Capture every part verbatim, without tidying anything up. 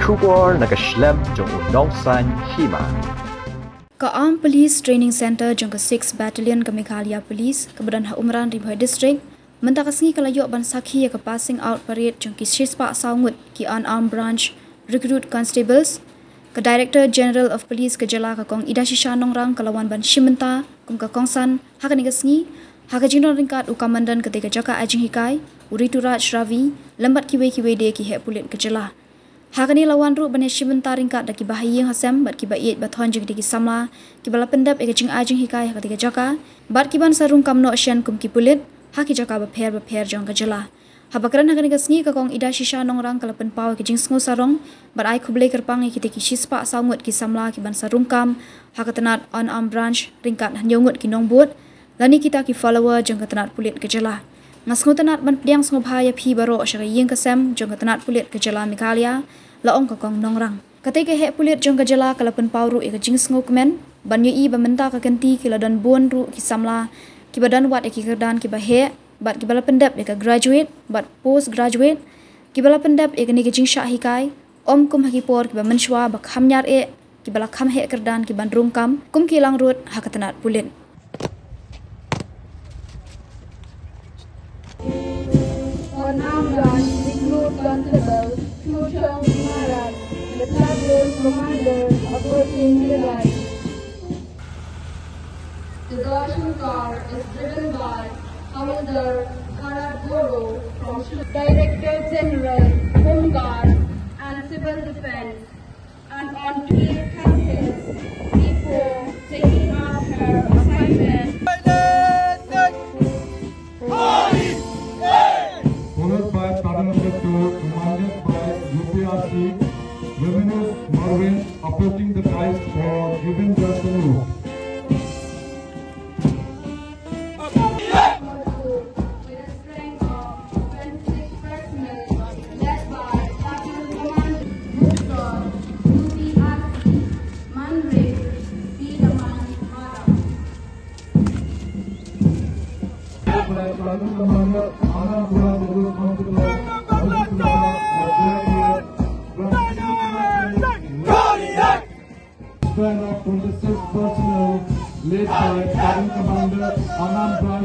Khubor na ka shlem jong u nongsan hima. Ka Armed Police Training Centre jong ka six Battalion ka Meghalaya Police, kaba don ha Umran, Ri Bhoi District, mynta ka sngi ka la ïoh ban sakhi ïa ka passing out parade jong ki shispah saw ngut ki unarmed branch recruit constables. Ka Director General of Police ka jylla, ka Kong Idashisha Nongrang, ka la wan ban shim bynta kum ka kongsan ha kane ka sngi ha ka jingdon ryngkat u Commandant katei ka jaka ai jinghikai, u Rituraj Ravi, lem bad kiwei kiwei de ki heh pulit ka jylla. Ha kane la wan ruh ban ïashim bynta ryngkat da kiba ha ïing ha sem bad kiba ïeit ba thon jong kitei ki samla kiba la pyndep ïa ka jingai jinghikai ha katei ka jaka bad ki ban sa rung kam noh shen kum ki pulit ha ki jaka bapher bapher jong ka jylla. Haba kren ha kane ka sngi, ka Kong Idashisha Nongrang ka la pynpaw ïa ka jingsngew sarong bad ai khublei kyrpang ïa kitei ki shispah saw ngut ki samla ki ban sa rung kam ha ka tnat unarmed branch ryngkat hynñiew ngut ki nongbud lane kita ki follower jong ka tnat pulit ka jylla. Nga sngewtynnat ban pdiang sngewbha ïa phi baroh sha ka ïing ka sem jong ka tnat pulit ka jylla Meghalaya, la ong ka Kong Nongrang. Katei ka heh pulit jong ka jylla ka la pynpaw ruh ïa ka jingsngewkmen ban ïohi ba mynta ka kynti ki la don bun ruh ki samla kiba don wat ïa ki kyrdan kiba heh bad kiba la pyndep ïa ka graduate bad post graduate, kiba la pyndep ïa kane ka jingshah hikai, ym kum ha ki por kiba mynshuwa ba kham ñiar eh, kiba la kham heh kyrdan ki ban rung kam kum ki langrut ha ka tnat pulit. Unarmed Branch Recruit Constable Chuchong Maharaj, the Flag Commander, approaching the right. The Darshan car is driven by Havildar Bharat Boro from Shillong. Director General, Home Guard and Civil Defence, and on clear campus before taking out her assignment. Followed by pattern number two, commanded by U P R C, Luminous Marvin, approaching the dais for giving the salute. With a strength of twenty-six personnel, led by Battalion Commander Mukdor, U P R C, Manre, Siraman Mara. Squad of twenty-six personnel led by Battalion Commander Anand Rai.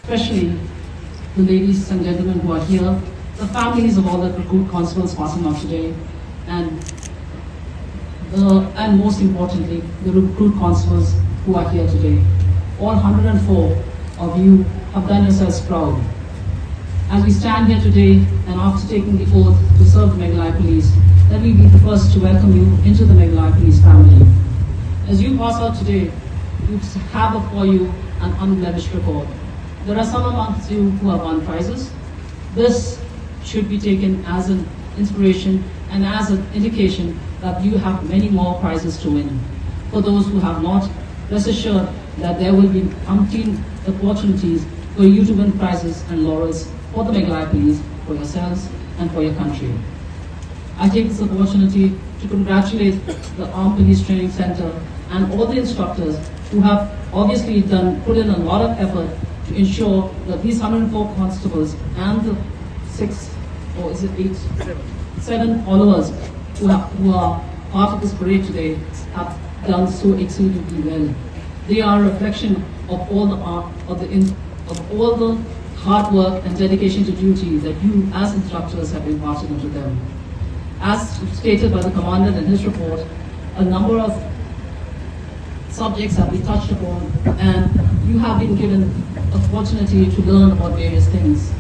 Especially the ladies and gentlemen who are here, the families of all the recruit constables passing out today, and the, and most importantly, the recruit constables who are here today. All hundred and four of you have done yourselves proud. As we stand here today, and after taking the oath to serve the Meghalaya Police, let me be the first to welcome you into the Meghalaya Police family. As you pass out today, you have before you an unblemished record. There are some amongst you who have won prizes. This should be taken as an inspiration and as an indication that you have many more prizes to win. For those who have not, rest assured that there will be umpteen opportunities for you to win prizes and laurels for the Meghalaya Police, for yourselves, and for your country. I take this opportunity to congratulate the Armed Police Training Centre and all the instructors who have obviously done, put in a lot of effort to ensure that these hundred and four constables and the six, or is it eight? Seven followers who are, who are part of this parade today have done so exceedingly well. They are a reflection of all the art, of the in-, of all the hard work and dedication to duty that you as instructors have imparted onto them. As stated by the Commandant in his report, a number of subjects have been touched upon, and you have been given opportunity to learn about various things.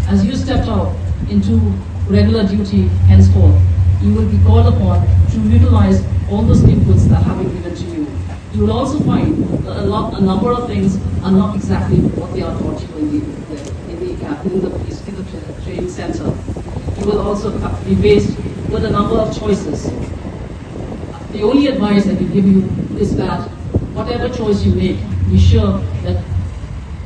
As you step out into regular duty henceforth, you will be called upon to utilize all those inputs that have been given to you. You will also find that a, lot, a number of things are not exactly what they are taught you in the, in the, in the, uh, in the, in the training center. You will also be faced with a number of choices. The only advice I can give you is that whatever choice you make, be sure that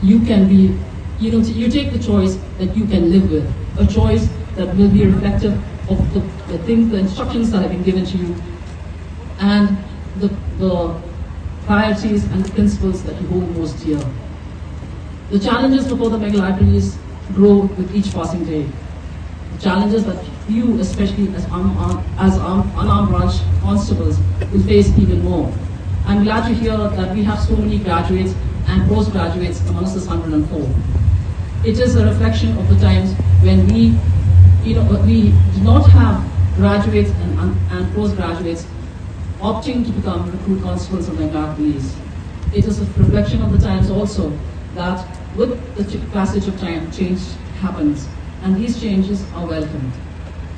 you can be, you know, you take the choice that you can live with, a choice that will be reflective of the, the things, the instructions that have been given to you, and the, the priorities and the principles that you hold most dear. The challenges before the mega libraries grow with each passing day. The challenges that you, especially as, un- as un- unarmed branch constables, will face even more. I'm glad to hear that we have so many graduates and postgraduates amongst this one hundred and four. It is a reflection of the times when we, you know, we did not have graduates and, and, and postgraduates opting to become recruit constables and then graduates. It is a reflection of the times also that with the ch- passage of time, change happens, and these changes are welcome.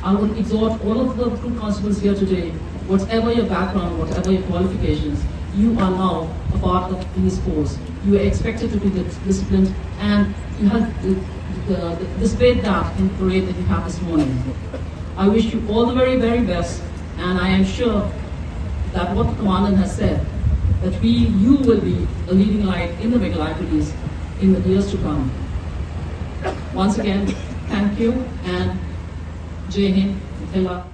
I would exhort all of the recruit constables here today, whatever your background, whatever your qualifications, you are now a part of these force. You are expected to be dis- disciplined, and you have uh, uh, displayed that in parade that you have this morning. I wish you all the very, very best, and I am sure that what the commandant has said, that we, you will be a leading light in the mega libraries in the years to come. Once again, thank you, and Jai Hind, Mithila.